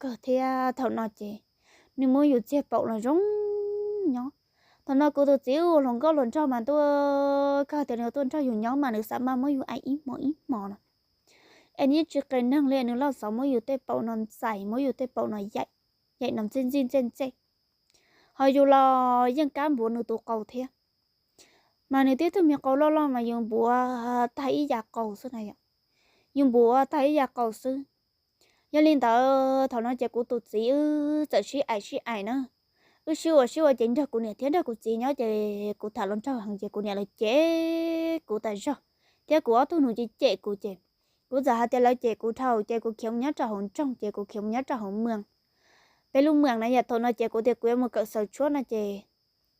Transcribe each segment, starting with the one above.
kawg thiab thaum no ces nws muab yus txiag paum los zoo nyob. Thaum no kuv tus txiv wb ua hluas nkauj hluas nraug mas ntuj, kawg tias nws tuaj nrog yus nyob mas nws xav mas muab yus aim ib hmo ib hmo no. Es nws yeej tsis qes neeg li, nws loj xov muab yus tej paum no ntxais, muab yus tej paum no yaim, yaim no ntxij ntxij ntxej ntxej. Ho yus los yeej kab npuav nws tus qau thiab. Mas nws tib tug me qau loj loj mas yus npuav tag ib yam qau xwb na yom. Yus npuav tag ib yam qau xwb. Yog li ntawd thaum no ces kuv tus txiv wb txawm sib aim sib aim na. Wb sib ua sib ua ces nrog kuv niam thiab nrog kuv txiv nyob ces kuv tham los nraug heev ces kuv niam lawv cem kuv tas zog, thiab kuv ob tug nus ces cem kuv ces kuv txawm hais tias lawv cem kuv dhau ces kuv khiav mus nyob rau hauv nroog ces kuv khiav mus nyob rau hauv mws, peb lub mws na yom. Thaum no ces kuv tias kuv yuav mus kawm xaws tshuab no ces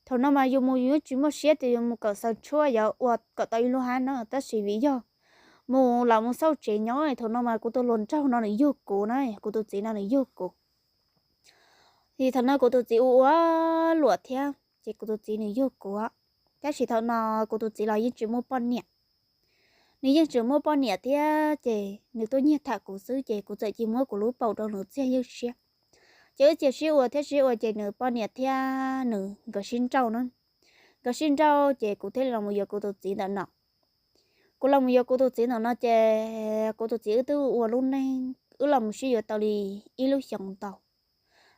thaum no mas yus mus yus tsis muaj siab tias yuav mus kawm xaws tshuab yuav ua kom tau ib lub hab no, tab sis vim yog mus los mus xauj tsev nyob, thaum no mas kuv tus hluas nraug no nws yug kuv na, kuv tus txiv no nws yug kuv. Ces thaum no kuv tus txiv ua ua luam thiab ces kuv tus txiv nws yug kuv. Tab sis thaum no kuv tus txiv los yeej tsis muaj poj niam. Nws yeej tsis muaj poj niam thiab ces nws tuaj nyiag tham kuv xwb ces kuv txawm cia muab kuv lub paum rau nws txiag ywj siab. Ces wb txiav sib ua thiab sib ua ces nws poj niam thiab nws nkawd sib nrauj na. Nkawd sib nrauj ces kuv thiaj li los mus yuav kuv tus txiv ntawm no. Kuv los mus yuav kuv tus txiv ntawm no ces kuv tus txiv wb twb ua lub neej wb los mus sib yuav tau li ib lub xyoos ntau.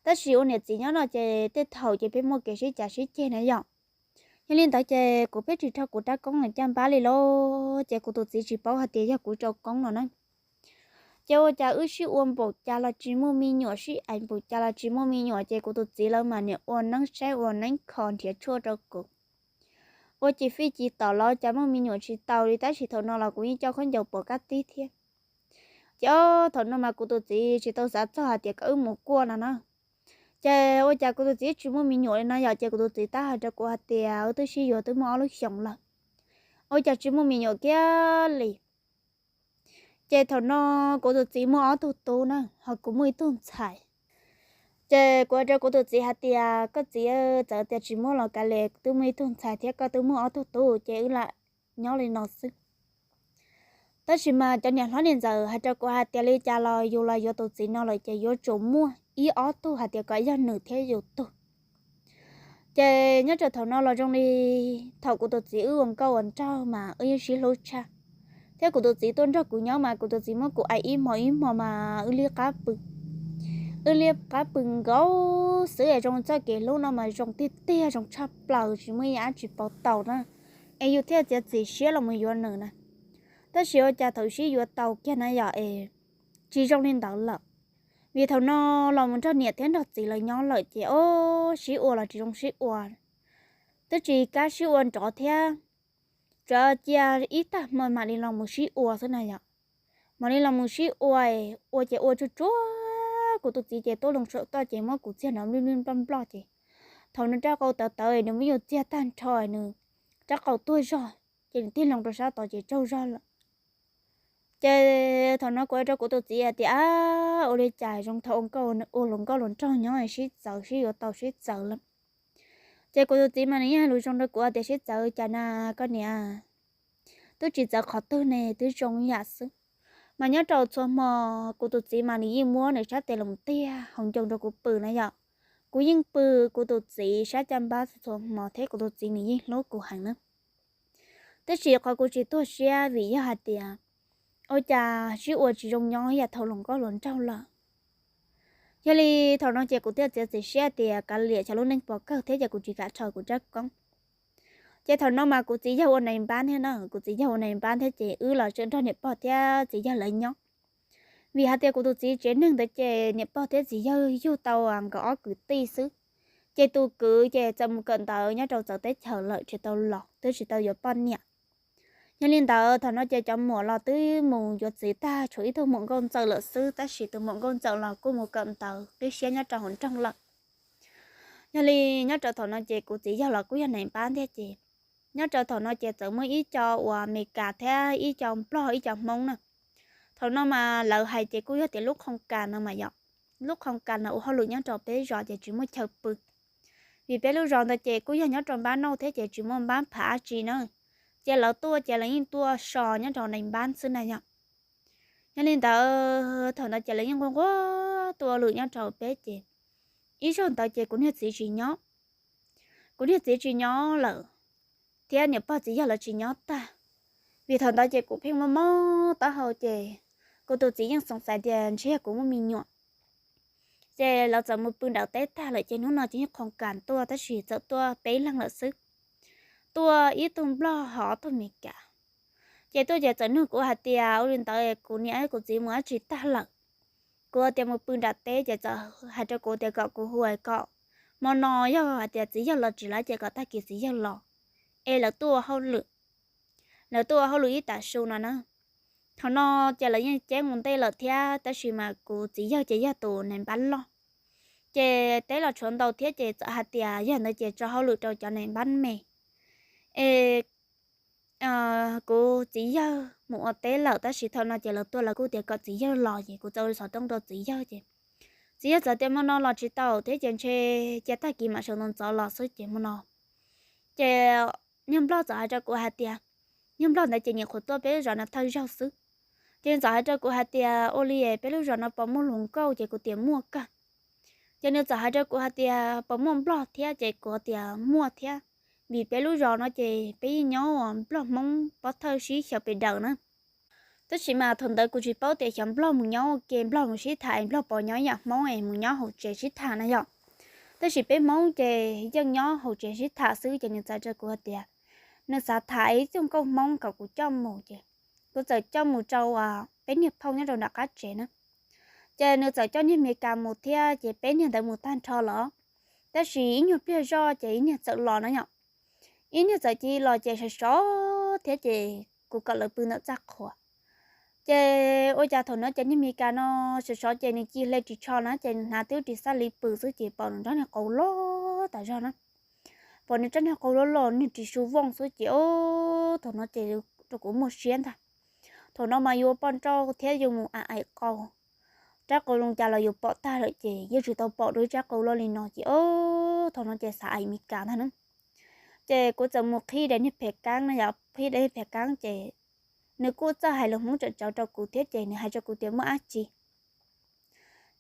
Tab sis ua niam txiv nyob no ces tej thaum ces peb muaj kev sib cav sib ceg na yom. Yog li ntawd ces kuv pheej tsis raug kuv rab koob caj npab li lauj, ces kuv tus txiv tsis paub hais tias yog kuv rau koob no na. Ces ua cas wb sib ua npaum cas los tsis muaj me nyuam, sib aim npaum cas los tsis muaj me nyuam, ces kuv tus txiv lawv mas niam ua neeb saib ua neeb kho nrhiav tshuaj rau kuv. Ua ci fij ci tom los cas muaj me nyuam tsis tau li, tab sis thaum no los kuv yeej coj khaub ncaws pos kab tib thiab. Ces ob thaum no mas kuv tus txiv tsis tau xav txog hais tias kom wb mus kuaj no na. Ces ua cas kuv tus txiv tsis muaj me nyuam li no yom, ces kuv tus txiv tab hais rau kuv hais tias wb twb sib yuav twb muaj ob lub xyoos lawm, ua cas tsis muaj me nyuam kiag li. Ces thaum no kuv tus txiv muaj ob tug tub na, ho kuv muaj ib tug ntxhais. Ces kuv hais rau kuv tus txiv hais tias koj txiv, txawm tias tsis muaj los kav liam, twb muaj ib tug ntxhais thiab koj twb muaj ob tug tub ces wb lam nyob li no xwb. Tab sis mas cov niam hlob niam ntxawm hais rau kuv hais tias li cas los yus los yuav tus txiv no lawm ces yuav tsum muaj ib ob tug hais tias kom yog nws thiab yus tug. Ces nyob rau thaum no los zoo li thaum kuv tus txiv wb ua nkauj ua nraug mas wb yeej sib hlub tshaj, thiab kuv tus txiv tuaj nrog kuv nyob mas kuv tus txiv muab kuv aim ib hmo ib hmo mas wb liab qab pw, wb liab qab pw nkaus xwb. Zoo txoj kev hlub no mas zoo tiag tiag, zoo tshaj plaws tsis muaj ib yam dab tsi pauv tau na, es yus thiaj txiav txim siab los mus yuav nws na. Tab sis ua cas thaum sib yuav tau kiag na yom es tsis zoo li ntawd lawm. Vim thaum no los mus nrog niam thiab nrog txiv lawv nyob lawm ces o, sib ua los tsis zoo sib ua, twb tsis kam sib ua nrov thiab, tsuas cia ib tag hmo mam li los mus sib ua xwb na yom. Mam li los mus sib ua, ua ces ua tsuag tsuag, kuv tus txiv ces tuaj loo saum toj ces muab kuv txiag nrov nplij nplij nploj nploj ces thaum nws rab qau tawv tawv nws muab yus txiag tag nrho, nws rab qau tuag zog ces nws tig loo rau sab tod ces tsaug zog lawm. Ces thaum no kuv hais rau kuv tus txiv hais tias, ab, ua li cas zoo thaum ua nkauj, ua hluas nkauj hluas nraug nyob sib txawv, sib yuav tau sib txawv lawm. Ces kuv tus txiv mas nws yeej hais lus zoo rau kuv hais tias sib txawv cas na koj niam, twb tsis txawv qhov twg ne, twb zoo yam xwb. Mas nyob rau txhua hmo kuv tus txiv mas nws yeej muab nws sab tes los tiag hauv ncoo rau kuv pw na yom. Kuv yeej pw kuv tus txiv sab caj npab txhua hmo thiab kuv tus txiv nws yeej hlub kuv heev na. Tab sis qhov kuv tsis tuag siab vim yog hais tias ua cas sib ua tsis zoo nyob yam thaum hluas nkauj hluas nraug lawm. Yog li thaum no ces kuv thiaj txiav txim siab tias kav liam cov lub neej pov kawg thiab ces kuv tsis kam rho kuv rab koob. Ces thaum no mas kuv txiv yawg ua nais npab thiab na, kuv txiv yawg ua nais npab thiab ces wb los tseem nrog niam pog thiab txiv yawg lawv nyob. Vim hais tias kuv tus txiv tsev neeg ntawd ces niam pog thiab txiv yawg yug tau nkawd ob kwv tij xwb. Ces tus kwv ces txawm mus kawm ntawv nyob rau txawv teb chaws lawm tsis tau los, twb tsis tau yuav poj niam. Yog li ntawd thaum no ces cov muam los twb mus yuav txiv tag, tshuav ib tug muam nkauj ntxawm lawm xwb, tab sis tus muam nkauj ntxawm los kuj mus kawm ntawv qib siab nyob rau hauv nroog lawm. Yog li nyob rau thaum no ces kuv txiv yawg los kuj yog nais npab thiab ces nyob rau thaum no ces txawm muaj ib co uas Amelikas thiab ib co Nplog ib co Hmoob na. Thaum no mas lawv hais ces kuj yog tias lub qhoo kas no mas yom, lub qhoo kas no ua hauj lwm nyob rau peb zos ces tsis muaj chaw pw. Vim peb lub zos ntawd ces kuj yog nyob rau npab nauj thiab ces tsis muaj npab phav dab tsi na. Ces lawv tuaj ces lawv yeej tuaj so nyob rau nais npab xwb na yom. Yog li ntawd thaum ntawd ces lawv yeej nquag nquag tuaj ua lwm nyob rau peb ces ib zaug ntawd ces kuv niag txiv tsis nyob, kuv niag txiv tsis nyob lawm, thiab niam pog txiv yawg los tsis nyob tag. Vim thaum ntawd ces kuv pheej mob mob taub hau ces kuv tus txiv yeej xoom xaiv tias ntshe yog kuv muaj me nyuam. Ces lawv txawm mus pw nram teb tag lawm ces hnub no ces yeej qhov kas tuaj tab sis txawm tuaj peb leeg lawm xwb, tuaj ib tug Nplog ho ob tug Meskas. Ces tuaj ces txawm nug kuv hais tias ua li ntawd kuv niam kuv txiv mus dab tsi tag lawm. Kuv tias mus pw nram teb ces txawm hais rau kuv tias kom kuv hu kom hmo no yog hais tias txiv yawg los tsis lawm ces kom tag kis txiv yawg los es lawv tuaj ua hauj lwm, lawv tuaj ua hauj lwm ib tag su no na. Thaum no ces lawv yeej ceeb mus ntej lawm thiab tab sis mas kuv txiv yawg ces yog tus nais npab loj, ces teb los tshuav ntau thiab ces txawm hais tias yog ntawd ces tso hauj lwm rau cov nais npab me es kuv txiv yawg mus ua teb lawm tab sis thaum no ces lawv tuaj lawv kuj tias kom txiv yawg los ces kuv txawm ua li xov tooj rau txiv yawg ces txiv yawg txawm tias hmo no los tsis tau thiab ces ntshe cia tag kis mam sawv ntxov ntxov los xwb ces hmo no ces niag Nplog txawm hais rau kuv hais tias, niag Nplog ntawd ces nyuam qhuav tuaj peb lub zos no thawj zaug xwb. Ces nws txawm hais rau kuv hais tias ua li peb lub zos no puas muaj hluas nkauj ces kuv tias muaj kawg. Ces nws txawm hais rau kuv hais tias puas muaj Nplog thiab ces kuv tias muaj thiab, vim peb lub zos no ces peb yeej nyob Nplog Hmoob pob thawj sib xyaw pes daws na. Tab sis mas thaum ntawd kuv tsis paub tias xyov Nplog mus nyob ua ke Nplog mus sib tham es Nplog puas nyob ib yam Hmoob es mus nyob hauv tsev sib tham na yom. Tab sis peb Hmoob ces yeej nyob hauv tsev sib tham xwb ces nws txawm rau kuv hais tias nws xav tham ib tug nkauj Hmoob kom kuv coj mus ces kuv txawm coj mus rau peb niag phauj nyob rau nram qab tsev na. Ces nws txawm coj niag Meskas mus thiab ces peb niag ntawd mus tag nrho los, tab sis ib nyuag pliag zoj ces ib niag txawm los na yom. Ib niag txawm cia li los ces sov sov thiab ces kuv kom lawv pw ntawm txaj qhua. Ces ua cas thaum no ces niag Meskas no sov sov ces nws cia li hle ris tsho na ces nws hnav twb ris xab li pw xwb ces pom nws rab niag qau loj tas zog na. Pom nws rab niag qau loj loj niag ris su vooj xwb ces o, thaum no ces rau kuv muaj siab ntag. Thaum no mas yuav poj nrauj thiab yuav mus aim qau, rab qau zoo cas los yus pom tag lawm ces yeej tsis tau pom dua ib rab qau loj li no ces o, thaum no ces xav aim Meskas ntag na. Ces kuv txawm mus qhib daim niag phem kaab no yom, qhib daim niag phem kaab ces nws kuj txawj hais lus Hmoob tsawv tsawv rau kuv thiab ces nws hais rau kuv tias muaj dab tsi.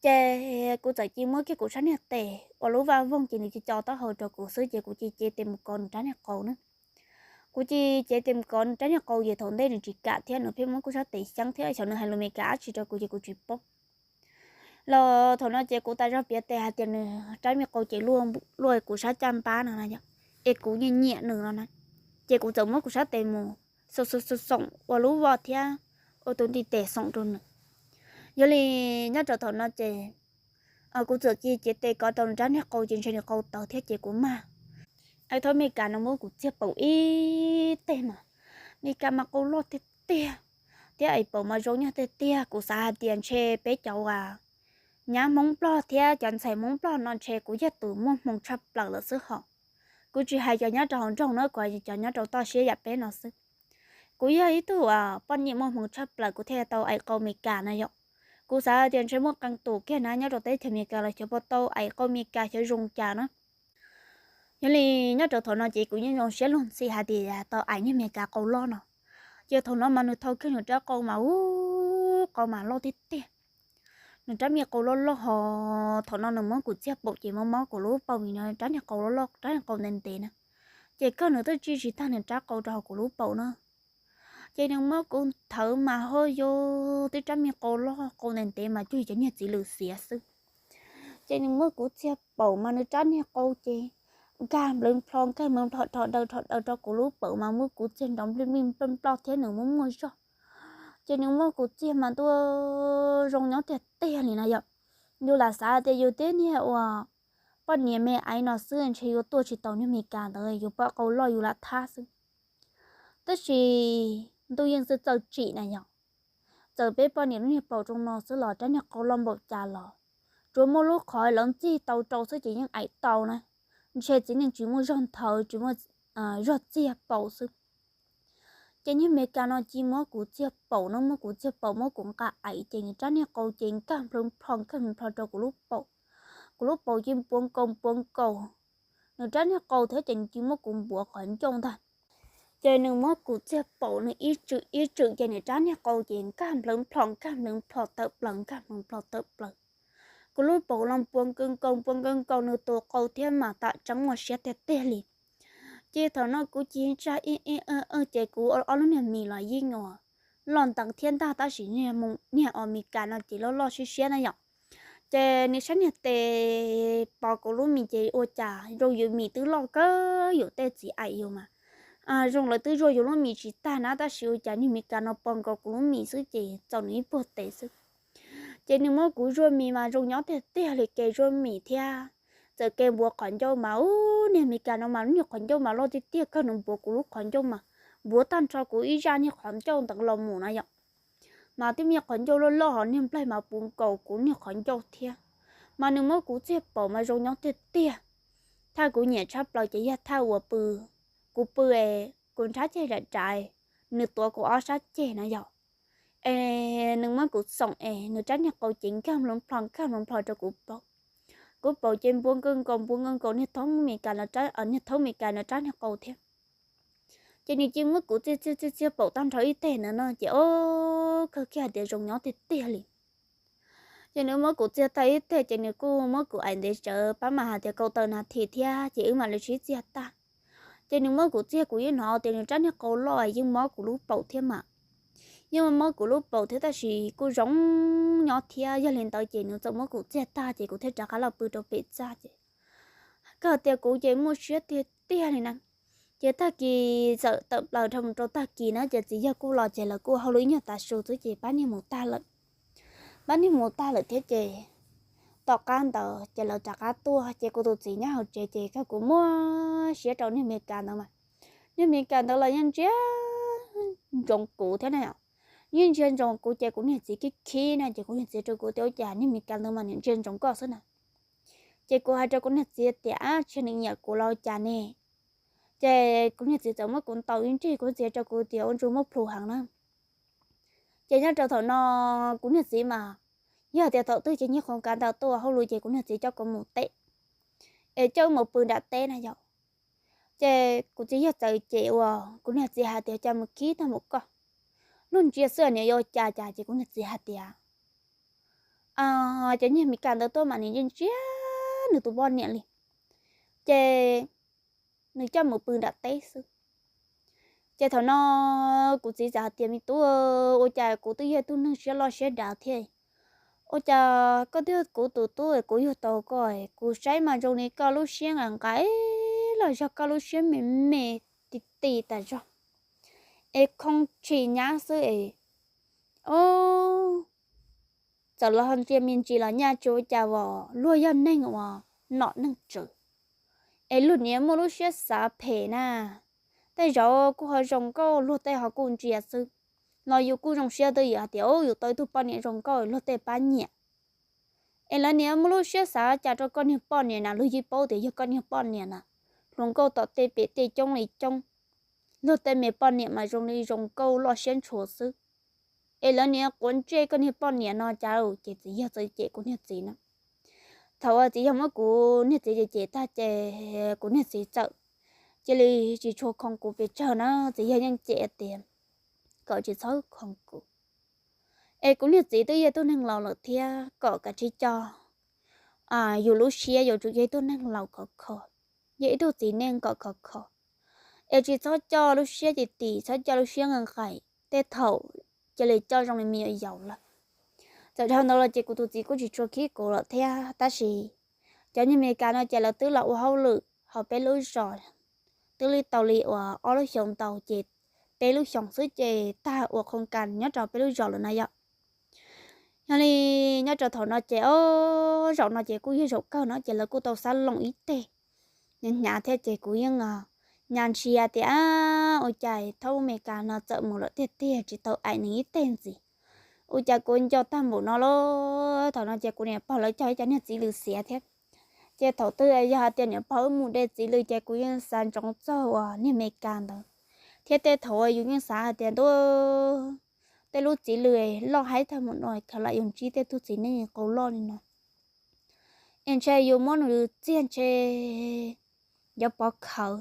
Ces kuv txawm cia muab kiag kuv sab niag tes ua lub vaj voog ces nws cia li co taub hau rau kuv xwb ces kuv cia li cev tes mus kov nws rab niag qau na. Kuv cia li cev tes mus kov nws rab niag qau ces thaum ntej nws tsis kam thiab nws pheej muab kuv sab tes xyeeb thiab xyov nws hais lus Meskas dab tsi rau kuv ces kuv tsis paub. Los thaum no ces kuv tas zog piav tes hais tias nws rab niag qau ces luaj kuv sab caj npab no na yom, es kuv nyiam nyiam nws no na, ces kuv txawm muab kuv sab tes mus xoom xoom ua lub voj thiab ua tus ntiv tes xoom rau nws. Yog li nyob rau thaum no ces kuv txawm cia li cev tes kov rau nws rab niag qau ces ntshe nws qau tawv thiab ces kuv maj. Aib thob Meskas no muab kuv txiag paum ib teg mas, Meskas mas qau loj tiag tiag, thiab aim paum mas zoo nyob tiag tiag. Kuv xav hais tias ntshe peb cov uas nyab Hmoob Nplog thiab cov ntxhais Hmoob Nplog no ntshe kuv yog tus muaj hmoo tshaj plaws lawm xwb hos. Kuv tsis hais cov nyob rau hauv nroog na, kuv hais cov nyob rau toj siab yam peb no xwb. Kuv yog ib tug uas poj niam muaj hmoo tshaj plaws kuv thiaj tau aim qau Meskas na yom. Kuv xav hais tias ntshe muaj qee tus kiag na nyob rau teb chaws Meskas los xyov puas tau aim qau Meskas xyov zoo cas na. Yog li nyob rau thaum no ces kuv yeej zoo siab luag ntxhi hais tias tau aim niag Meskas qau loj no. Ces thaum no mas nws thau kiag nws rab qau mas ub, qau mas loj tiag tiag. Nws rab niag qau loj loj hos thaum no nws muab kuv txiag paum ces mob mob kuv lub paum vim no rab niag qau loj loj, rab niag qau ntev ntev na. Ces kawg nws twb tsij tsis tag nws rab qau rau hauv kuv lub paum na. Ces nws muab kuv nthawv mas ho yog twb rab niag qau loj qau ntev ntev mas cuag cov niag txiv lws xiav xwb. Ces nws muab kuv txiag paum mas nws rab niag qau ces nkag nplawv nplho nkag nplawv nplho dhos daws dhos daws rau kuv lub paum mas muab kuv txiag nrov nplij nplij nploj nploj thiab nws muab muaj zog. Ces nws muab kuv txiag mas ntuj, zoo nyob tiag tiag li na yom. Yus lam xav tias yus tib niag uas poj niam me aiv no xwb ntshe yuav tuaj tsis tau niag Meskas ntawd, yus pom qau loj yus lam thab xwb. Tab sis ntuj yeej txawj txawj tsim na yom. Txawm peb poj niam lub niag paum zoo no xwb los rab niag qau loj npaum cas los tsuav muaj lub qhov lawv ntxig tau rau xwb ces yeej aim tau na. Ntshe txiv neej tsis muaj zog nthawv, tsis muaj zog txiag paum xwb. Ces niag Meskas no cia muab kuv txiag paum no, muab kuv txiag paum muab kuv nqa aim ces nws rab niag qau ces nkag nplawv nplho nkag nplawv nplho rau kuv lub paum. Kuv lub paum cia npuav nkaus npuav nkaus. Nws rab niag qau thiab ces nws cia muab kuv npuav qhov ncauj ntag. Ces nws muab kuv txiag paum nws ib tswm ib tswm ces nws rab niag qau ces nkag nplawv nplho nkag nplawv nplho tawm plaws nkag nplawv nplho tawm plaws. kuv lub paum los npuas nkaus nkaus npuas nkaus nkaus nws tus qau thiab mas tam tseeb muaj siab tiag tiag li. Ces thaum no kuv ci tsaj ib ib ces kuv ob lub niag mis los yeej nyuam loj nteev thiab ntag, tab sis niag Amelikas no ces loj loj siab siab na yom. Ces nws sab niag tes pom kuv lub mis ces ua cas zoo yus mis twb loj kawg yus tej txiv aim yus mas zoo lawv twb zuaj yus lub mis tsis tag na, tab sis ua cas niag Amelikas no pom nkaus kuv lub mis xwb ces txaus nws ib puag tes xwb. Ces nws muab kuv zuaj mis mas zoo nyob tiag tiag li, ke zuaj mis thiab txawm ke npuav qhov ncauj mas ub, niag Amelikas no mas lub niag qhov ncauj mas loj tiag tiag kawg, nws npuav kuv lub qhov ncauj mas npuav tag nrho kuv ib zaj niag qhov ncauj ntawd los mus na yom. Mas twb muaj qhov ncauj loj loj hos niag nplaig mas puv nkaus kuv niag qhov ncauj thiab. Mas nws muab kuv txiag paum mas zoo nyob tiag tiag. Thaj kuv nyiam tshaj plaws ces yog thaj uas pw, kuv pw es kuv nrhab ceg dav dav, nws tuav kuv ob sab ceg na yom. Es nws muab kuv xoom es nws rab niag qau ces nkag nplo nplho nkag nplo nplho rau kuv paum. Kuv paum ces npuav nkaus nkaus npuav nkaus nkaus niag thaub Amelikas, niag thaub Amelikas nws rab niag qau thiab. Ces nws cia muab kuv txiag txiag txiag txiag paum tag nrho ib teg ntawd no ces o, kawg kiag hais tias zoo nyob tiag tiag li. Ces nws muab kuv txiag tag ib teg ces nws kuj muab kuv aim ntev tsawv pab mas hais tias kaum tawm nas this thiab ces wb mam li sib txiag tag. Ces nws muab kuv txiag, kuv yeej hnov tias nws rab niag qau loj yeej mob kuv lub paum thiab mas. Yeej mob kuv lub paum thiab tab sis kuj zoo nyob thiab, yog li ntawd ces nws txawm muab kuv txiag tag ces kuv thiaj rov qab los pw rau pem txaj ces kawg tias kuv ces muaj siab tiag tiag li na. Ces tag kis txawm tawm plaws dhau mus rau tag kis na ces txiv yawg kuj los ces lawv kuj hauj lwm ib nyuag tav su xwb ces pab niag mus tag lawm. Pab niag mus tag lawm thiab ces tom qab ntawd ces lawv rov qab tuaj ces kuv tus txiv nyob hauv tsev ces kawg kuv muab siab rau niag Amelikas ntawd mas. Niag Amelikas ntawd los yeej ntsia ntsoov kuv thiab na. Yeej ntsia ntsoov kuv ces kuv niag txiv khib khib na ces kuv niag txiv rau kuv tias ua cas niag Amelikas ntawd mas nws ntsia ntsoov koj xwb na. Ces kuv hais rau kuv niag txiv tias ab, tsis yog nws nyiam kuv los cas ne. Ces kuv niag txiv txawm muab kuv ntaus ib nrig, kuv txiv rau kuv tias ua ntsuj muaj plhus heev na. Ces nyob rau thaum no kuv niag txiv mas yog tias thaum twg ces nyiag qhov kav ntawd tuaj hauj lwm ces kuv niag txiv coj kuv mus teb, es coj mus pw nram teb na yom. Ces kuv txiv yawg txawm cem uas kuv niag txiv hais tias cas mus khib tag mus koj, luag ntsia xwb niam yuav cas cas ces kuv niag txiv hais tias cov niag Amelikas ntawd tuaj mas nws yeej ntsia nws tus poj niam li, ces nws coj mus pw nram teb xwb. Ces thaum no kuv txiv txawm hais tias me tub, ua cas kuv twb yog tug neeg siab loj siab dav thiab, ua cas koj twb yog kuv tus tub, kuv yug tau koj, kuv saib mas zoo li koj lub siab nqaim nqaim los yog koj lub siab me me ti ti tas zog, es khoo tshis nyab xwb es, o, txawm los ntsia me ntsis los nyaj tsis ua cas as, luag yog neeg uas nom neeg tswv, es luag niam muaj lub siab xav phem na. Tej zaum kuj ho zoo nkauj luag tej ho kuj ntsia xwb, los yus kuj zoo siab twb yog hais tias yus tau ib tug poj niam zoo nkauj luag tej pab nyiam. Es lawv niam muaj lub siab xav cas rau koj niag poj niam na, luag yeej paub tias yog koj niag poj niam na, hluas nkauj tom tej pem tej coob li coob, luag tej me poj niam mas zoo li zoo nkauj loj siab ntshua xwb. Es lawv niam quav ntsej koj niag poj niam no cas, ces txiv yawg txawm cem kuv niag txiv na. Thaum uas txiv yawg muab kuv niag txiv cem cem tag ces kuv niag txiv txawm cia li tsis tshua khoo kuv pes tsawg na, txiv yawg yeej cem tias kom tsis txhob khoo kuv. Es kuv niag txiv twb yog tug neeg laus lawm thiab kom kav tsij coj yus lub siab, yuav tsum yog ib tug neeg laus khov kho, yog ib tug txiv neej kom khov kho, es tsis txhob coj lub siab ci tim, txhob coj lub siab nqaim nqaim, tej thaum cia li coj zoo li me nyuam yaus lawm. Txawm dhau ntawd los ces kuv tus txiv kuj tsis tshua khib kuv lawm thiab, tab sis cov niag Amelikas no ces lawv twb los ua hauj lwm hauv peb lub zos twb li tau li uas ob lub xyoos ntau ces peb lub xyoos xwb ces tag ua qhoo kas nyob rau peb lub zos lawm na yom. Yog li nyob rau thaum no ces o, zaum no ces kuj yog zaum kawg no ces lawv kuj tau xab loos ib teg hnyav hnyav thiab ces kuv yeej nyas ntshis tias ua cas thaub Amelikas no txawm mus lawm tiag tiag tsis tau aim nws ib teg ntxiv, ua cas kuv nco tag npaum no lauj. Thaum no ces kuv niam pog lawv cog ib cov niag txiv lws xiav thiab. Ces thaum twg yog hais tias niam pog wb mus de txiv lws ces kuv yeej xav ntsoov txog uas niag Amelikas ntawd, thiab tej thaum uas yus yeej xav hais tias ntuj, tej lub txiv lws loj haib tag mus no khaws lam yus ntsib tej tug txiv neej qau loj li no, es ntshe yus muab nws txiag ntshe yuav pov khawv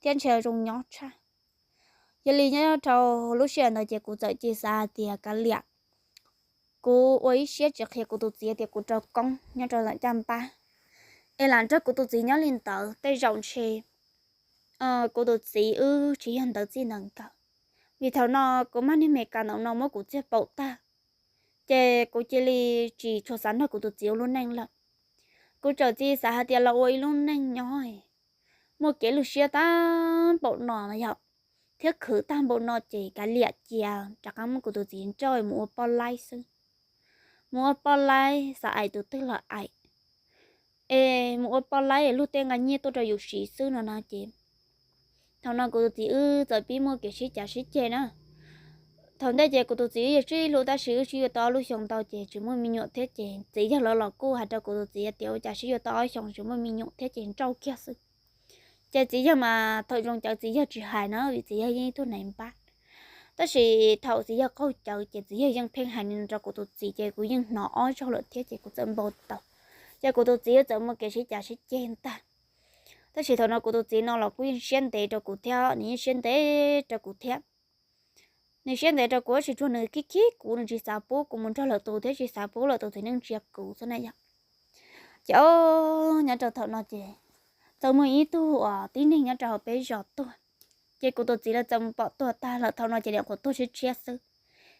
thiab ntshe zoo nyob tshaj. Yog li nyob rau lub sij hawm ntawd ces kuv txawm cia xav hais tias kav liam, kuv ua ib siab tsis qhia kuv tus txiv tias kuv raug koob nyob rau ntawm caj npab, es lam nrog kuv tus txiv nyob li ntawd. Tej zaum ntshe kuv tus txiv wb tsis yog ntawv txij ntawv nkawm, vim thaum no kuv mag niag Meskas ntawm no muab kuv txiag paum tag, ces kuv cia li tsis tshua xav nrog kuv tus txiv ua lub neej lawm. Kuv txawm cia li xav hais tias los ua ib lub neej nyob muaj kev lwj siab tag npaum no yog, thiab khwv tag npaum no ces kav liam cia rov qab muab kuv tus txiv nrauj mus ua poj laib xwb. Mus ua poj laib xav aim tus twg los aim, es mus ua poj laib es luag tej nqa nyiaj tuaj rau yus siv xwb no na ces thaum no kuv tus txiv wb txawm pib muaj kev sib cav sib ceg na. Thaum ntej ces kuv tus txiv wb yeej sib hlub tab sis wb sib yuav tau ob lub xyoo ntau ces tsis muaj me nyuam thiab ces txiv yawg lawv los kuj hais rau kuv tus txiv tias ua cas sib yuav tau ob xyoos tsis muaj me nyuam thiab ces nrauj kiag xwb. Ces txiv yawg mas thaum zoo cawv txiv yawg tsis hais na vim txiv yawg yeej ib tug nais npab. Tab sis thaum txiv yawg qaug cawv ces txiv yawg yeej pheej hais li no rau kuv tus txiv ces kuv yeej hnov ob zaug lawm thiab ces kuv txawm npau taws. Ces kuv tus txiv txawm muaj kev sib cav sib ceg ntag. Tab sis thaum no kuv tus txiv no los kuj yeej siab ntev rau kuv thiab, nws yeej siab ntev rau kuv thiab. Nws siab ntev rau kuv tab sis tsuas nws khib khib kuv, nws tsis xav pub kuv mus nrog lwm tus thiab tsis xav pub lwm tus txiv neej ntsia kuv xwb na yom. Ces o, nyob rau thaum no ces txawm muaj ib tug uas tib neeg nyob rau hauv peb zos tuag, ces kuv tus txiv lawv txawm mus pom tuag tag lawm. Thaum no ces nyuam qhuav tuag tshiab tshiab xwb.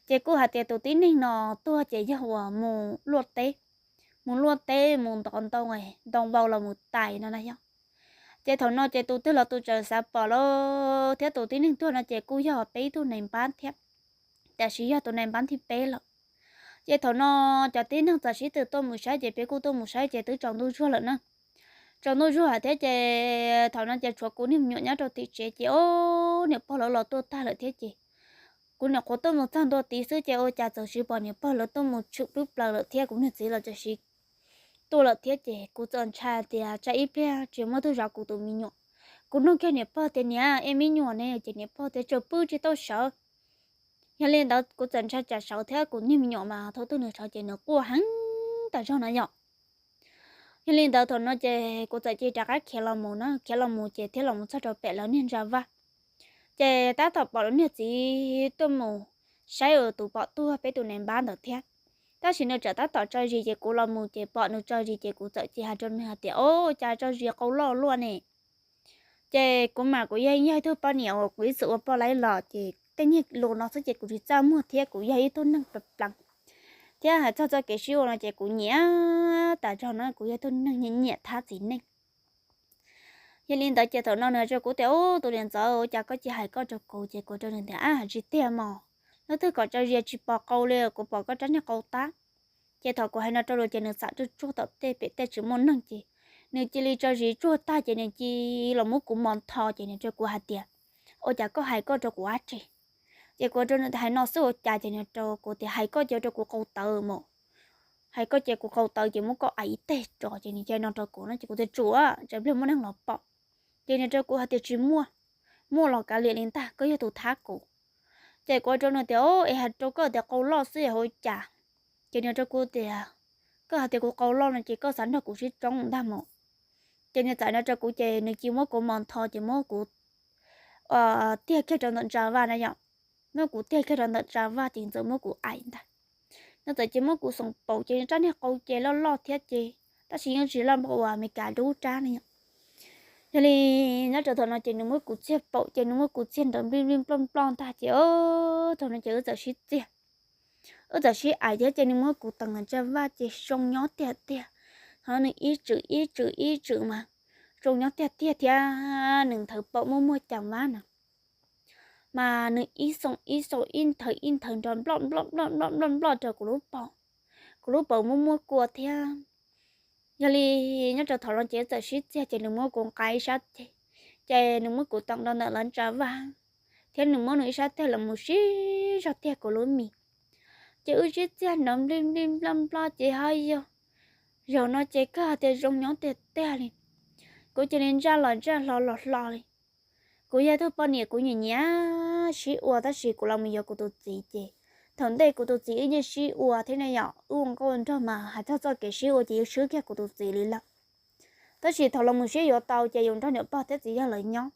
Ces kuj hais tias tus tib neeg no tuag ces yog uas mus luaj teb, mus luaj teb mus ntov ntoo, ntoo vau los mus tais no na yog. Ces thaum no ces tus twg los tus txawm xav pom lawm thiab tus tib neeg tuag no ces kuj yog peb ib tug nais npab thiab, tiam sis yog tus nais npab thib peb lawm. Ces thaum no cov tib neeg txawm sib tw tuaj mus saib ces peb kuj tuaj mus saib ces twb tsaus ntuj zuag lawm na. Tsaus ntuj zuag thiab ces thaum no ces tshuav kuv niag me nyuam nyob rau tim tsev ces o, niam pog lawv los tuaj tag lawm thiab ces kuv nyuam qhuav tuaj mus txog ntua tid xwb ces ua cas txawm sis pom niam pog lawv tuaj mus tshwm plwb plaws lawm thiab kuv niag txiv los txawm sis tuaj lawm thiab ces kuv txawm ntshai tias tsam ib pliag tsis muaj tug zov kuv tus me nyuam. Kuv nug kiag niam pog tias niam, es me nyuam ne? Ces niam pog tias tseem pw tsis tau sawv. Yog li ntawd kuv txawm ntshai tsam sawv thiab kuv niag me nyuam mas thaum twg nws sawv ces nws quaj heev tas zog na yom. Yog li ntawd thaum no ces kuv txawm cia li rov qab khiav los mus na, khiav los mus ces thiaj los mus txog rau pem lawv niag ntsa vaj. Ces tab tom pom lawv niag txiv tuaj mus saib tus pom tuag peb tus nais npab ntawd thiab. Tab sis nws tseem tab tom tso zis ces kuv los mus ces pom nws tso zis ces kuv txawm cia li hais rau nws hais tias o, cas tso zis qau loj luaj ne? Ces kuv mas kuv yog ib tug poj niam uas kuv ib txwm ua poj laib los ces tej niag lus no xwb ces kuv tsis txaj muag thiab kuv yog ib tug neeg plees plees, thiab hais txog txoj kev sib ua no ces kuv nyiam tas zog no, kuv yog ib tug neeg nyiam nyiam thab txiv neej. Yog li ntawd ces thaum no nws hais rau kuv tias o, tus niam ntxawm, ua cas koj cia li hais koj rau kuv? Ces kuv rau nws tias a, tsis tiag mog, hnub twg kom tso zis tsis pom qau li, kuv pom koj rab niag qau tab. Ces thaum kuv hais no rau nws ces nws xam tsuj tsuag tom tej pem tej tsis muaj neeg ces nws cia li tso zis tsuag tag ces nws cia li los muab kuv mos ntho ces nws rau kuv hais tias ua cas koj hais koj rau kuv dab tsi? Ces kuv rau nws hais no xwb ua cas ces nws rau kuv tias hais koj ces ua rau kuv qau tawv mog, hais koj ces kuv qau tawv ces muab koj aim ib teg tso. Ces nws cia li no rau kuv no ces kuv tias tsuav, tsam ib pliag muaj neeg los pom. Ces nws rau kuv hais tias tsis muaj, muaj los kav liam li ntag, koj yog tus thab kuv. Ces kuv rau nws tias o, es hais rau koj tias qau loj xwb es ua cas? Ces nws rau kuv tias koj hais tias kuv qau loj no ces koj xav nrog kuv sib tsoob ntag mog. Ces nws txawm no rau kuv ces nws cia li muab kuv mos ntho ces muab kuv tiag kiag rau ntawm ntsa vaj na yom. Muab kuv tiag kiag rau ntawm ntsa vaj ces txawm muab kuv aim ntag. Nws txawm cia li muab kuv xoom paum ces rab niag qau ces loj loj thiab ces tab sis yeej tsis loj npaum uas Amelikas dub rab na yom. Yog li nyob rau thaum no ces nws muab kuv txiag paum ces nws muab kuv txiag nrov nplij nplij nploj nploj ntag ces thaum no ces wb txawm sib txiag, wb txawm sib aim thiab ces nws muab kuv teem ntawm ntsa vaj ces zoo nyob tiag tiag. Thaum no nws ib tswm ib tswm ib tswm mas zoo nyob tiag tiag thiab nws nthawv paum muaj muaj cas vab na, mas nws ib xoom ib xoom ib nthawv ib nthawv nrov nploj nploj nploj nploj nploj nploj rau kuv lub paum, kuv lub paum muaj muaj kua thiab. Yog li nyob rau thaum no ces wb txawm sib txiag ces nws muab kuv nqa ib sab teg, ces nws muab kuv teem rau ntawm lawv ntsa vaj, thiab nws muab nws ib sab teg los mus sib zog tiag kuv lub mis. Ces wb sib txiag nrov nplij nplij nploj nploj ces ho yog, zaum no ces kawg hais tias zoo nyob tiag tiag li. Kuv cia li ntsaj los ntsaj hlo los hlo li. Kuv yog ib tug poj niam kuv nyiam nyiam sib ua tab sis kuv los mus yuav kuv tus txiv ces thaum ntej kuv tus txiv wb yeej sib ua thiab ne yom, wb ua nkauj nraug mas hais txog txoj kev sib ua ces yeej swb kiag kuv tus txiv li lawm. Tab sis thaum los mus sib yuav tau ces yus nrog niam pog thiab txiv yawg lawv nyob,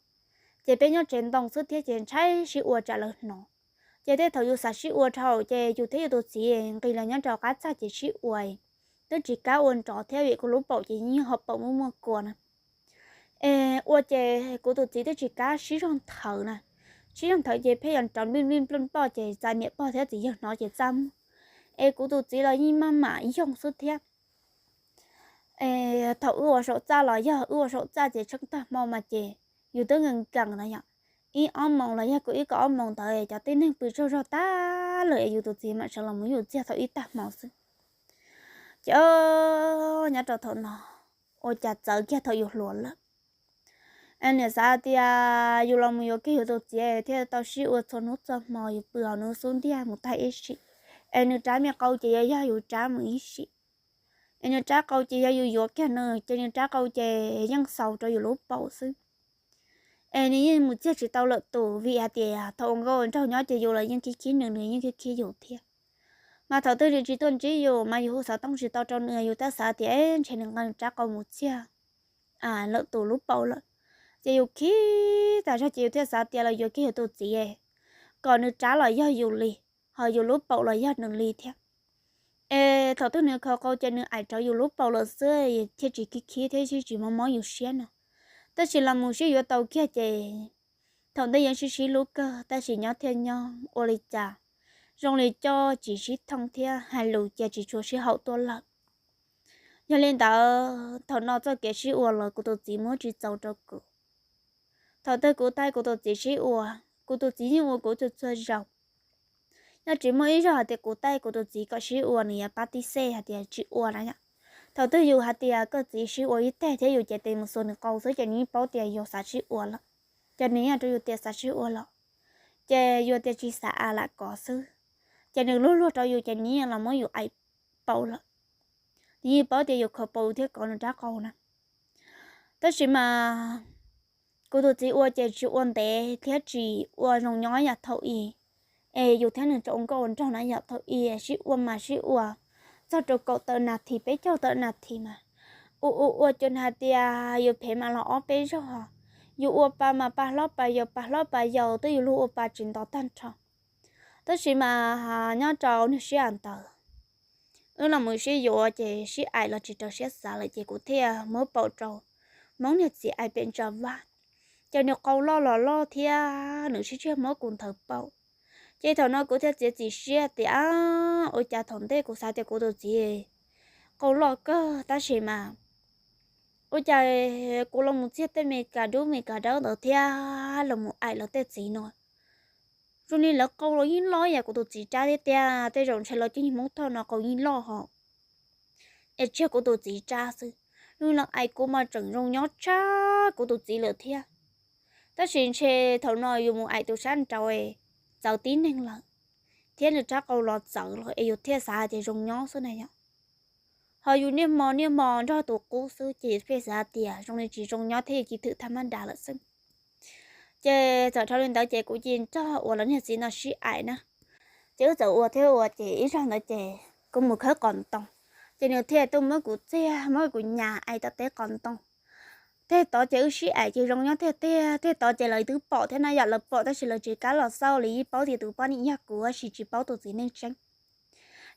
ces peb nyob tsev ntoo xwb thiab ces ntshai sib ua tsam lawv hnov. Ces tej thaum yus xav sib ua dhau ces yus thiab yus tus txiv nqis los nyob rau qab txaj ces sib ua, twb tsis kam ua nrov thiab vim kuv lub paum ces yeej ho paum muaj muaj kua na. Es ua ces kuv tus txiv twb tsis kam sib zog nthawv na, sib zog nthawv ces pheej yuav nrov nplij nplij nploj nploj ces txais niam pog thiab txiv yawg hnov ces txaj muag. Es kuv tus txiv los yeej maj mam yoog xwb thiab. Thaum wb ua saum txaj los yog wb ua saum txaj ces tsheej tag hmo mas ces yus twb nkees nkees na yom, ib ob moos los yog kaum ib kaum ob moos ntawd cov tib neeg pw tsaug zog tag lawm es yus tus txiv mam sawv los mus yus txiag thaum ib tag hmo xwb. Ces nyob rau thaum no ua cas txawv kiag thaum yus hluas lawm. Es niam xav tias yus los mus yuav kiag yus tus txiv thiaj tau sib ua txhua hnub txhua hmo, yus pw hauv nws xub ntiag mus tag ib sim, es nws rab me qau ces yog yus rab mus ib sim, es nws rab qau ces yog yus yuav kiag nws ces nws rab qau ces yeej xaus rau yus lub paum xwb. Es nws yeej mus txiag tsis tau lawm tus vim hais tias thaum ua nkauj ua nraug nyob ces yus los yeej khib khib nws, nws yeej khib khib yus thiab. Mas thaum twg nws tsis tuaj ntsib yus mas yus hu xov tooj tsis tau rau nws, yus tab xav tias ntshe nws nqa nws rab qau mus txiag lawm tus lub paum lawm. Ces yus khib tas zog ces yus thiaj xav tias los yuav kiag yus tus txiv kom nws rab los yog yus li, ho yus lub paum los yog nws li thiab. Es thaum twg nws khaws qau ces nws aim rau yus lub paum lawm xwb thiaj tsis khib khib thiab tsis mob mob yus siab no. Tab sis los mus sib yuav tau kiag ces thaum ntej yeej sib sib hlub kawg tab sis nyob thiaj nyob ua li cas zoo li coj tsis sib thooj thiab hais lus cia tsis tshua sib haum tuaj lawm. Yog li ntawd thaum no txoj kev sib ua los kuv tus txiv muab tsis txaus rau kuv. Thaum twg kuv taij kuv tus txiv sib ua, kuv tus txiv yeej ua kuv txhua txhua zaus. Yog tsis muaj ib zaug hais tias kuv taij kuv tus txiv kom sib ua nws yuav pab tib xej hais tias tsis ua na yom. Thaum twg yus hais tias koj txiv sib ua ib teg thiab yus cev tes mus xuas nws qau xwb ces nws yeej paub tias yus xav sib ua lawm, ces nws yeej rau yus tias xav sib ua los, ces yus tias tsis xav a lam kov xwb, ces nws luag luag rau yus ces nws yeej los muab yus aim paum lawm. Nws yeej paub tias yus khaws paum thiab kov nws rab qau na. Tab sis mas kuv tus txiv ua ces tsis ua ntev thiab tsis ua zoo nyob yam thaum i, es yus thiab nws tseem ua nkauj ua nraug na yom, thaum i sib ua mas sib ua txog rau kaum tawm nas this peb caug tawm nas this mas ua ua ua ces nws hais tias yus phem mas los ob peb zaug, yus ua pa mas pa hlob pa yau pa hlob pa yau twb yus luag ua pa tsis nto tag nrho. Tab sis mas nyob rau niag sij hawm ntawd wb los mus sib yuav ces sib aim los tsis raws siab xav lawm ces kuv thiaj muab paum rau Hmoob niag txiv aim pem ntsa vaj, ces nws qau loj los loj thiab nws sib tshiab muab kuv nthawv paum. Ces thaum no kuv thiaj txiav txim siab tias ua cas thaum ntej kuv xav tias kuv tus txiv qau loj kawg tab sis mas ua cas kuv los mus txiag tej me kas dub me kas dawb ntawd thiab los mus aim lawv tej txiv no, zoo li lawv qau los yeej loj yam kuv tus txiv rab thiab tiag, tej zaum ntshe lawv cov niag Hmoob Thoj no qau yeej loj hos. Es tsis yog kuv tus txiv rab xwb, zoo li lawv aim kuv mas tseem zoo nyob tshaj kuv tus txiv lawm thiab. Tab sis ntshe thaum no yus mus aim tus sab nraud txawv tib neeg lawm, thiab nws rab qau los txawv lawm es yus thiaj xav hais tias zoo nyob xwb na yom. Ho yus niaj hmo niaj hmo nrog tus qub xwb ces yus thiaj xav hais tias zoo li tsis zoo nyob thiab yus cia thwm thaj mab das lawm xwb. Ces txawm dhau li ntawd ces kuv cia nrog uas lawv niag txiv no sib aim na. Ces wb txawm ua thiab ua ces ib zaug ntawd ces kuv mus khawb qos ntoo, ces nws thiaj tuaj muab kuv txiag muab kuv nyas aim tom teb qos ntoo. Tej tod ces wb sib aim ces zoo nyob tiag tiag, tej tod ces lawv twb pom thiab na yom, lawv pom tab sis lawv tsis kam los xauj, lawv yeej paub tias tus poj niam yog kuv tab sis tsis paub tus txiv neej tseeb.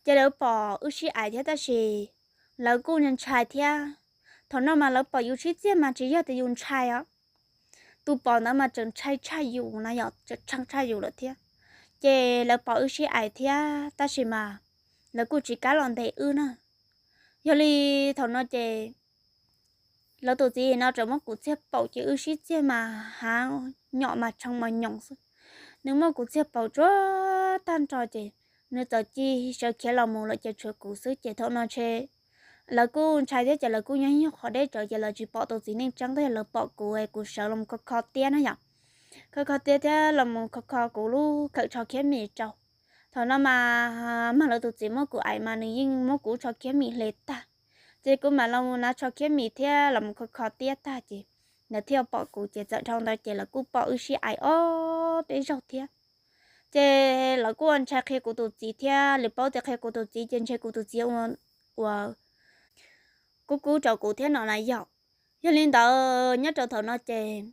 Ces lawv pom wb sib aim thiab tab sis lawv kuj ntshai thiab. Thaum no mas lawv pom yus sib txiag mas tsis yog tias yus ntshai os, tus pom ntawd mas tseem ntshai tshaj yus na yom, tseem ntshai tshaj yus lawm thiab. Ces lawv pom wb sib aim thiab tab sis mas lawv kuj tsis kam los ntes wb na. Yog li thaum no ces lawv tus txiv no tseem muab kuv txiag paum ces wb sib txiag mas hav nyom mas tshee mos nyoos xwb. Nws muab kuv txiag paum tsuag tag nrho ces nws txawm cia sawv khiav los mus lawm ces tshuav kuv xwb ces thaum no ntshe lawv kuj ntshai thiab ces lawv kuj nyob nyuag qhov deb tsawv ces lawv tsis pom tus txiv neej tseeb, tab sis lawv pom kuv es kuv sawv los kho kho tiab na yom, kho kho tiab thiab los mus kho kho kuv lub khawm tsho khiab mis rau. Thaum no mas, mas lawv tus txiv muab kuv aim mas nws yeej muab kuv tsho khiab mis hle tag, ces kuv mam los mus hnav tsho khiab mis thiab los mus kho kho tiab tag ces lawv thiaj pom kuv ces txawm dhau ntawd ces lawv kuj pom wb sib aim ob peb zaug thiab. Ces lawv kuj ua ntshai qhia kuv tus txiv thiab lawv paub tias qhia kuv tus txiv ces ntshe kuv tus txiv ua, ua kub kub rau kuv thiab no na yom. Yog li ntawd nyob rau thaum no ces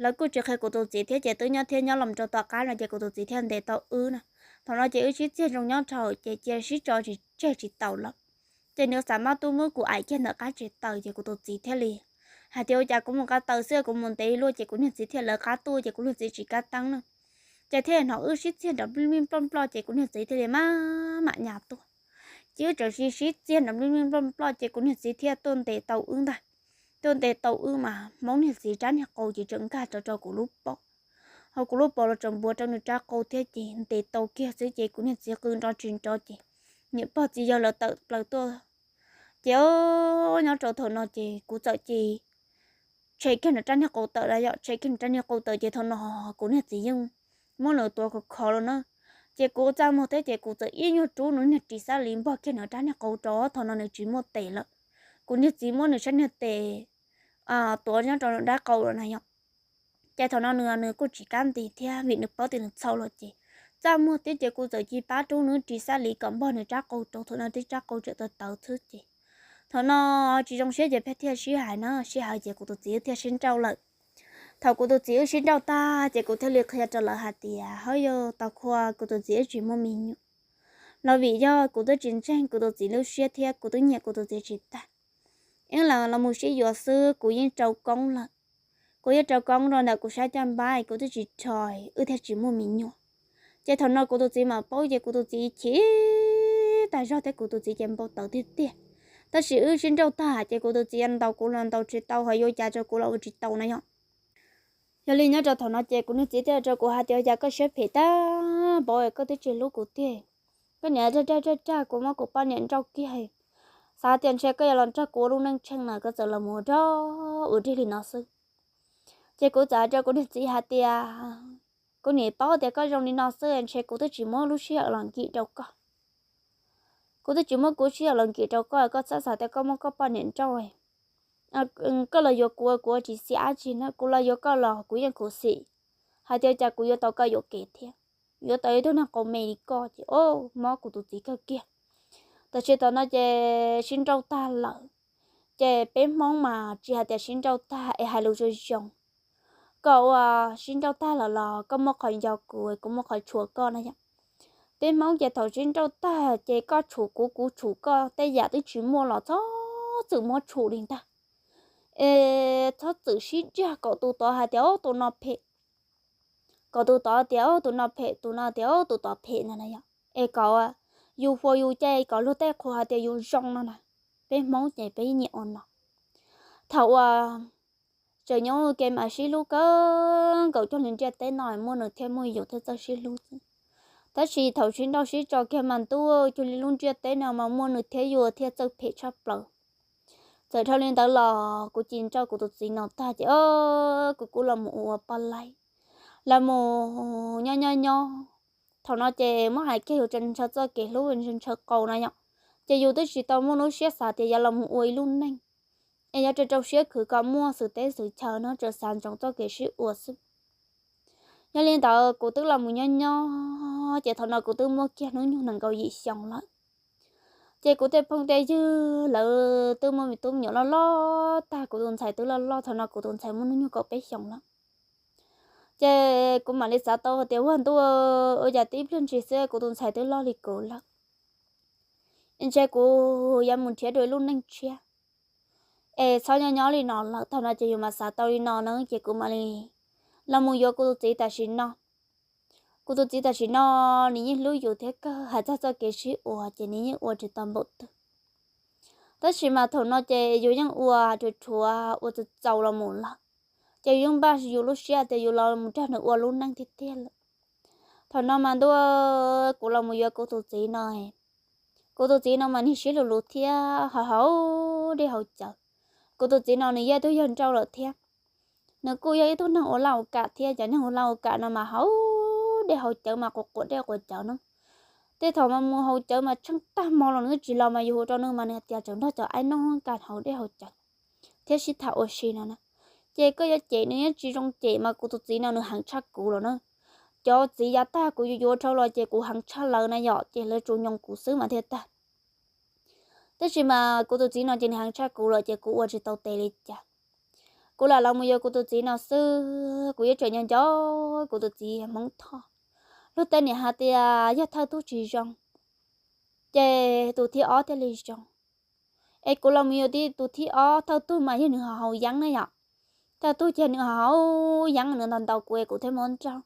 lawv kuj tsis qhia kuv tus txiv thiab ces twb nyob thiab nyob los rau tom qab no ces kuv tus txiv thiaj ntes tau wb na. Thaum no ces wb sib txiag zoo nyob dhau ces cia sib tso tsis tseg tsis taus lawm. Ces nws xav mab tub muab kuv aim kiag ntawm qab tsev taws ces kuv tus txiv thiaj li hais tias ua cas kuv mus nqa taws xwb kuv mus ntev luaj ces kuv niag txiv thiaj lawv qab tuaj ces kuv niag txiv tsis kab teeb na. Ces thiaj hnov wb sib txiag nrov nplij nplij nploj nploj ces kuv niag txiv thiaj li maj mam nyas tuaj. Ces wb txawm sib sib txiag nrov nplij nplij nploj nploj ces kuv niag txiv thiaj tuaj ntes tau wb ntag. Tuaj ntes tau wb mas Hmoob niag txiv rab niag qau ces tseem nkag rau rau kuv lub paum, ho kuv lub paum los tseem npuav rau nws rab qau thiab ces ntes tau kiag xwb ces kuv niag txiv qw nrov tsis nrov ces niam pog txiv yawg lawv tawm plaws tuaj. Ces nyob rau thaum no ces kuv txawm cia tshem kiag nws rab niag qau tawm na yom, tshem kiag nws rab niag qau tawm ces thaum no kuv niag txiv yeej muab nws tuav khov khov los na. Ces kuv txaj muag thiab ces kuv txawm ib nyuag rub nws niag ris xab li npog kiag nws rab niag qau rau, thaum no nws tsis muaj tes lawm. Kuv niag txiv muab nws sab niag tes tuav nyob rau nws rab qau lawm na yom. Ces thaum no nws nws kuj tsis kab nti thiab vim nws paub tias nws txhaum lawm ces txaj muag thiab ces kuv txawm cia pab rub nws ris xab li kom npog nws rab qau rau, thaum no tib rab qau tseem tawv tawv xwb ces thaum no tsis zoo siab ces pheej thiaj sib hais na, sib hais ces kuv tus txiv wb thiaj sib nrauj lawm. Thaum kuv tus txiv wb sib nrauj tag ces kuv thiaj li qhia rau lawv hais tias ho yog tau qhua kuv tus txiv wb tsis muaj me nyuam los vim yog kuv twb tsis ntseeg kuv tus txiv lub siab thiab kuv twb nyiam kuv tus txiv tsis tag. Ib los los mus sib yuav xwb kuv yeej rau koob lawm. Kuv yeej rau koob rau ntawm kuv sab caj npab kuv twb tsis rho, wb thiaj tsis muaj me nyuam. Ces thaum no kuv tus txiv mam paub ces kuv tus txiv chim tas zog thiab kuv tus txiv ces npau taws tiag tiag. Tab sis wb sib nrauj tag ces kuv tus txiv ntaus kuv los ntaus tsis tau, ho yuav cas rau kuv los ua tsis tau na yom. Yog li nyob rau thaum no ces kuv niag txiv thiaj rau kuv hais tias cas koj siab phem tag npaum koj twb tsis hlub kuv tiag. Koj niam rag rag rag rag kuv muab kuv poj niam nrauj kiag, xav tias ntshe koj yuav los nrog kuv ua lub neej tsheej no koj txawm los mus ua rag ua rig li no xwb. Ces kuv txawm hais rau kuv niag txiv hais tias kuv niam paub tias koj zoo li no xwb ntshe kuv twb tsis muab lub sij hawm los nkim rau koj. Kuv twb tsis muab kuv sij hawm los nkim rau koj, koj txhob xav tias koj muab koj poj niam nrauj. Koj los yuav kuv, kuv tsis xiam dab tsi na, kuv los yuav koj los kuv yeej khuv xim hais tias cas kuv yuav tau koj yuam kev thiab, yuav tau ib tug neeg qau me li koj ces o, mob kuv tus txiv kawg kiag. Tam sim thaum no ces sib nrauj tag lawm, ces peb Hmoob mas tsis hais tias sib nrauj tag es hais lus zoo zoo. Koj ua sib nrauj tag lawm los koj muaj qhov nco kuv, kuv muaj qhov tshua koj na yom. Peb Hmoob ces thaum sib nrauj tag ces koj tshum kuv, kuv tshum koj, tej yam twb tsis muaj los txhob txwm muab tshum li ntag. Es txhob txwm sib dag kom tus tod hais tias o tus no phem, kom tus tod tias o tus no phem, tus no tias o tus tod phem no na yom. Es kom yus hua yus cai kom luag tej qhuas hais tias yus zoo no na. Peb Hmoob ces peb nyiam ua no. Thaum uas tseem nyob ua ke mas sib hlub kawg nkaus, cuag li ntiaj teb no muaj nws thiab muaj yus thiaj txawj sib hlub xwb. Tab sis thaum sib nrauj sib tso kiag mas ntuj, cuag li lub ntiaj teb no mas muaj nws thiab yus thiaj txawj phem tshaj plaws. Txawm dhau li ntawd los kuv cia nrauj kuv tus txiv no tag ces o, kuv kuj los mus ua poj laib, los mus nyob nyob nyob. Thaum no ces muab hais kiag yus tseem ntshaw txoj kev hlub ntshaw qau na yom. Ces yus twb tsis tau muaj lub siab xav tias yuav los mus ua ib lub neej es yuav rau rau siab khwv kom muaj xwm teb xwm chaw no, tseem xav ntsoov txoj kev sib ua xwb. Yog li ntawd kuv twb los mus nyob nyob ces thaum no kuv twb muaj kiag hnub nyoog nees nkaum yim xyoo lawm. Ces kuv tej phooj tej ywg lawv twb muaj me tub me nyuam loj loj tag, kuv tus ntxhais twb loj loj, thaum no kuv tus ntxhais muaj hnub nyoog kaum peb xyoos lawm. Ces kuv mam li xav tau tias ua ntuj, ua cas tib pliag ntsis xwb kuv tus ntxhais twb loj li kuv lawm. Ntshe kuv yuav mus nrhiav dua ib lub neej tshiab es txhob nyob nyob li no lawm. Thaum no ces yus mam xav tau li no na ces kuv mam li los mus yuav kuv tus txiv tam sim no. Kuv tus txiv tam sim no nws yeej hlub yus thiab kawg, hais txog txoj kev sib ua ces nws yeej ua tsis tau npaum twg. Tab sis mas thaum no ces yus yeej ua rhuav rhuav ua txaus txaus los mus lawm, ces yus yeej npaj yus lub siab tias yus los mus nrog nws ua lub neej tiag tiag lawm. Thaum no mas ntuj, kuv los mus yuav kuv tus txiv no, kuv tus txiv no mas nws siab luv luv thiab haus haus dej haus cawv. Kuv tus txiv no nws yog ib tug yawg nrauj lawm thiab, nws kuj yog ib tug neeg ua laj ua kam thiab, cov neeg ua laj ua kam no mas haus dej haus cawv mas quav quav dej quav cawv na. Tej thaum mas mus haus cawv mas tsheej tag hmo los nws tsis los mas yus hu rau nws mas nws tias tseem nrog cov aib noj nka haus dej haus cawv thiab sib tham ua si no na. Ces koj yuav cem nws yeej tsis zoo cem mas kuv tus txiv no nws heev tshaj kuv los na. Cov txiv yav tag kuv yuav yuav dhau los ces kuv heev tshaj lawv na yom, ces lawv tsuas nyoo kuv xwb mas thiaj tag. Tab sis mas kuv tus txiv no ces nws heev tshaj kuv lawm ces kuv ua tsis tau tes li cas. Kuv lam los mus yuav kuv tus txiv no xwb, kuv yuav tsum nco nco kuv tus txiv Hmoob Thoj. Luag tej niam hais tias yog thawj tug tsis zoo, ces tus thib ob thiaj li zoo. Es kuv los mus yuav tib tus thib ob, thawj tug mas yog nws ho haus yeeb na yom. Thawj tug ces nws ho haus yeeb, nws ntaus ntaus kuv es kuv thiaj muab nrauj.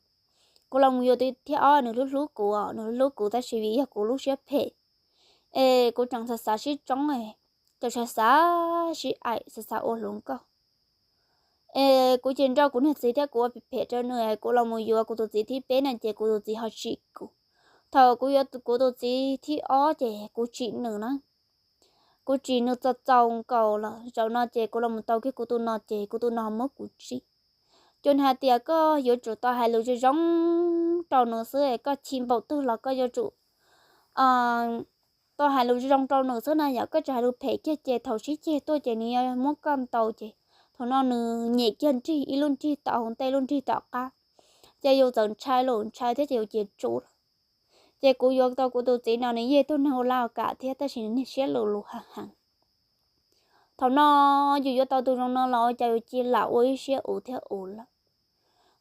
Kuv los mus yuav tus thib ob, nws hlub hlub kuv, nws hlub kuv tab sis vim yog kuv lub siab phem, es kuv tseem xav xav sib tsoob, tseem xav xav sib aim, xav xav ua hluas nkauj. Es kuv ces nrauj kuv niag txiv thiab kuv ua phem phem rau nws, kuv los mus yuav kuv tus txiv thib peb no ces kuv tus txiv ho tsim kuv. Thaum kuv yuav kuv tus txiv thib ob ces kuv tsim nws na. Kuv tsim nws txaus txaus nkaus lawm, zaum no ces kuv los mus tau kiag kuv tus no ces kuv tus no muab kuv tsim. Ces nws hais tias koj yuav tsum tau hais lus zoo zoo rau nws xwb, koj chim npaum twg los koj yuav tsum tau hais lus zoo zoo rau nws xwb na yom. Koj tsis hais lus phem kiag ces thaum sib ceg tuaj ces nws yuav muab koj ntaus ces thaum no nws nyem kiag nrig, ib lub nrig tom hauv ntej, lub nrig tom qab, ces yus txawm ntshai lawm, ntshai thiab ces yus cia li tsum lawm. Ces kuv yuav tau kuv tus txiv no, nws yog tug neeg ua laj ua kam thiab tab sis nws niag siab lus lus heev heev. Thaum no yus yuav tau tus zoo no los ua cas yus cia li lam ua ib siab ua thiab ua lawm.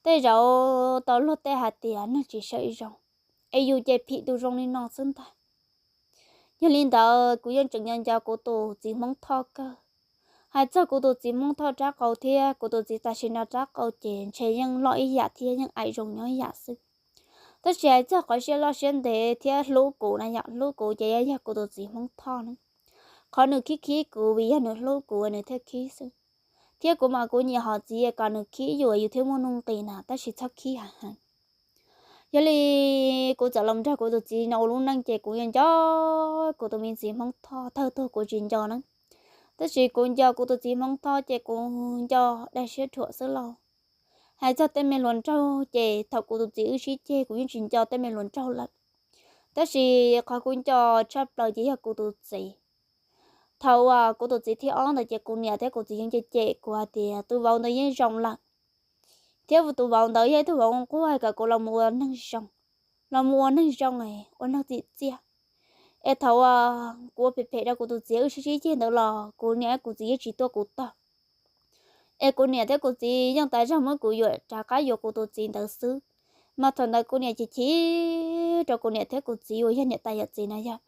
Tej zaum tau luag tej hais tias neeg tsis saib zoo, es yus ces phim tus zoo li no xwb ntag. Yog li ntawd kuv yeej tseem nco nco kuv tus txiv Hmoob Thoj kawg. Hais txog kuv tus txiv Hmoob Thoj rab qau thiab kuv tus txiv tam sim no rab qau ces ntshe yeej loj ib yam thiab yeej aim zoo nyob ib yam xwb. Tab sis hais txog qhov siab loj siab ntev thiab hlub kuv na yom, hlub kuv ces yog kuv tus txiv Hmoob Thoj na. Qhov nws khib khib kuv vim yog nws hlub kuv nws thiaj khib xwb. Thiab kuv mas kuv nyiam hom txiv kom nws khib yus, yus thiaj muaj nuj nqis na, tab sis txhob khib heev heev. Yog li kuv txawm los nrog kuv tus txiv no ua lub neej ces kuv yeej nco kuv tus me txiv Hmoob Thoj, thawj tug kuv tsis nco na. Tab sis kuv nco kuv tus txiv Hmoob Thoj ces kuv nco dai siab dhuam xwb lauj. Hais txog tej me hluas nraug ces thaum kuv tus txiv wb sib ceg kuv yeej tsis nco tej me hluas nraug lawm. Tab sis qhov kuv nco tshaj plaws ces yog kuv tus txiv. Thaum uas kuv tus txiv thib ob ntawd ces kuv niam thiab kuv txiv yeej cem cem kuv hais tias tus vauv ntawd yeej zoo lawm, thiab tus vauv ntawd yog ib tug vauv nquag kom kuv los mus ua neeg zoo, los mus ua neeg zoo, ua neeg txim txiaj. Es thaum uas kuv ua phem phem rau kuv tus txiv wb sib sib ceg ntawd los kuv niam kuv txiv yeej tsis tuaj kuv tog. Es kuv niam thiab kuv txiv yeej tas zog muab kuv yuam rov qab yuav kuv tus txiv ntawd xwb. Mas thaum ntawd kuv niam chim chim rau kuv niam thiab kuv txiv uas yog niam tais yawm txiv na yog.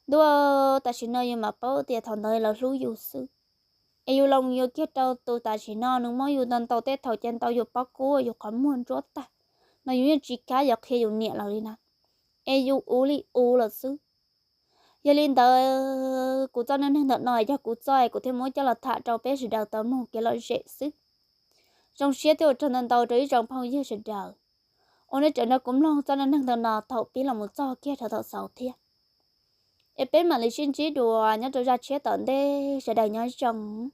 Ntuj, tam sim no yus mam paub tias thaum ntawd lawv hlub yus xwb. Es yus los yuav kiag rau tus tam sim no nws muab yus ntau ntau tej thaum ces ntau yus pob kub yus qhov muag ntsuab tag, mas yus yeej tsis kam yuav qhia yus niam lawv li na. Es yus ua li ua lawm xwb. Yog li ntawd kuv txoj neej neeg ntawm no yog kuv txoj es kuv thiaj muab coj los tham rau peb sawv daws tau mloog kev lom zem xwb. Zoo siab thiab ua tsaug ntau ntau rau ib tsoom phooj ywg sawv daws uas nej tseem nrog kuv mloog txoj neej neeg ntawm no thaum pib los mus txog kiag rau thaum xaus thiab. Es peb mam li sib ntsib dua nyob rau zaj tshiab tom ntej, sawv daws nyob zoo.